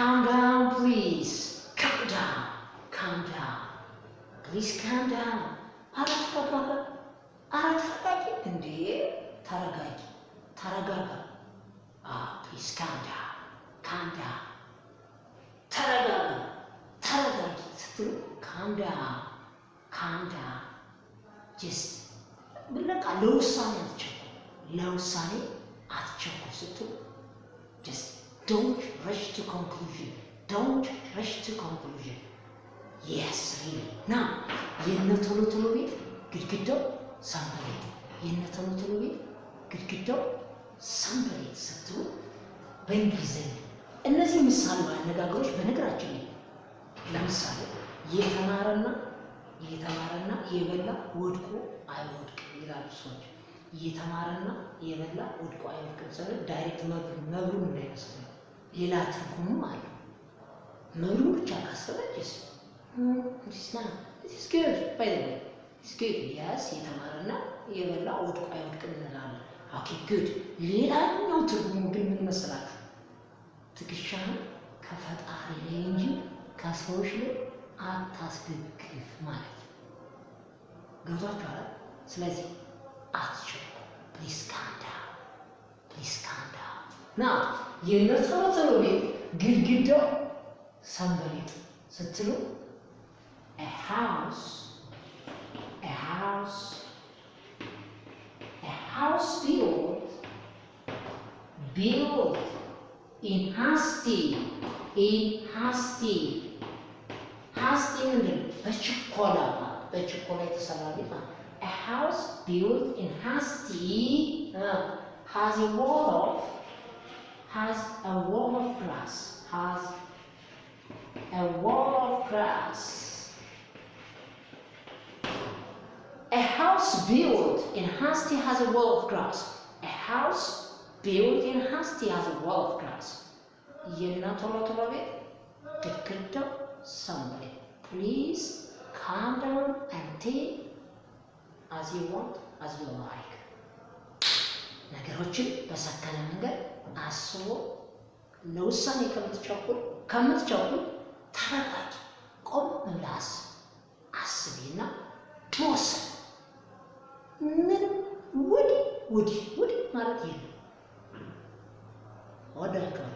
Calm down, please. Calm down, calm down, please, calm down. ኧረ ተረጋጋ፣ ኧረ ተረጋጊ፣ እንዴ ተረጋጊ፣ ተረጋጋ። Please calm down, calm down. ተረጋጋ፣ ተረጋጊ ስትሉ calm down, calm down. Just በቃ ለውሳኔ አትቸኩል፣ ለውሳኔ አትቸኩል ስትሉ just don't rush to conclusion, don't rush to conclusion. Yes, really. Now, የነ ቶሎ ቶሎ ቤት ግድግዳው ሰንበሌጥ፣ የነ ቶሎ ቶሎ ቤት ግድግዳው ሰንበሌጥ ስትሉ በእንግሊዝኛ እነዚህ ምሳሌያዊ አነጋገሮች በነገራችን ላይ ለምሳሌ የተማረና የበላ ወድቆ አይወድቅም ይላሉ ሰዎች። የተማረና የበላ ወድቆ አይወድቅም ስንል direct መብሉን እንዳይመስል ነው። ሌላ ትርጉምም አለው። መብሉን ብቻ ካሰበች good, by the way, good. Yes, የተማረና የበላ ወድቆ አይወድቅም እንላለን። Okay, good። ሌላኛው ትርጉሙ ግን ምን መሰላችሁ? ትከሻህን ከፈጣሪ ላይ እንጂ ከሰዎች ላይ አታስደግፍ ማለት ነው። ገብቷችኋል? ስለዚህ አትቸኩል። Please calm down, please calm down. Now, የነ ቶሎ ቶሎ ቤት ግድግዳው ሰንበሌጥ ስትሉ a house built in hasty, in hasty. Hasty ምንድን ነው? በችኮላ ማለት፣ በችኮላ የተሰራ ቤት ማለት። A house built in hasty has a wall of grass, has a wall of grass. A house built in hasty has a wall of grass. A house built in hasty has a wall of grass. የእነ ቶሎ ቶሎ ቤት ግድግዳው ሰንበሌጥ። Please calm down and take as you want, as you like. ነገሮችን በሰከነ መንገድ አስቦ ለውሳኔ ከምትቸኩል ተረጋጊ፣ ቆም ብለህ አስብ፣ አስቢና መወሰን። ምንም ወዲህ ወዲህ ወዲህ ማለት የለም። እወዳችኋለሁ።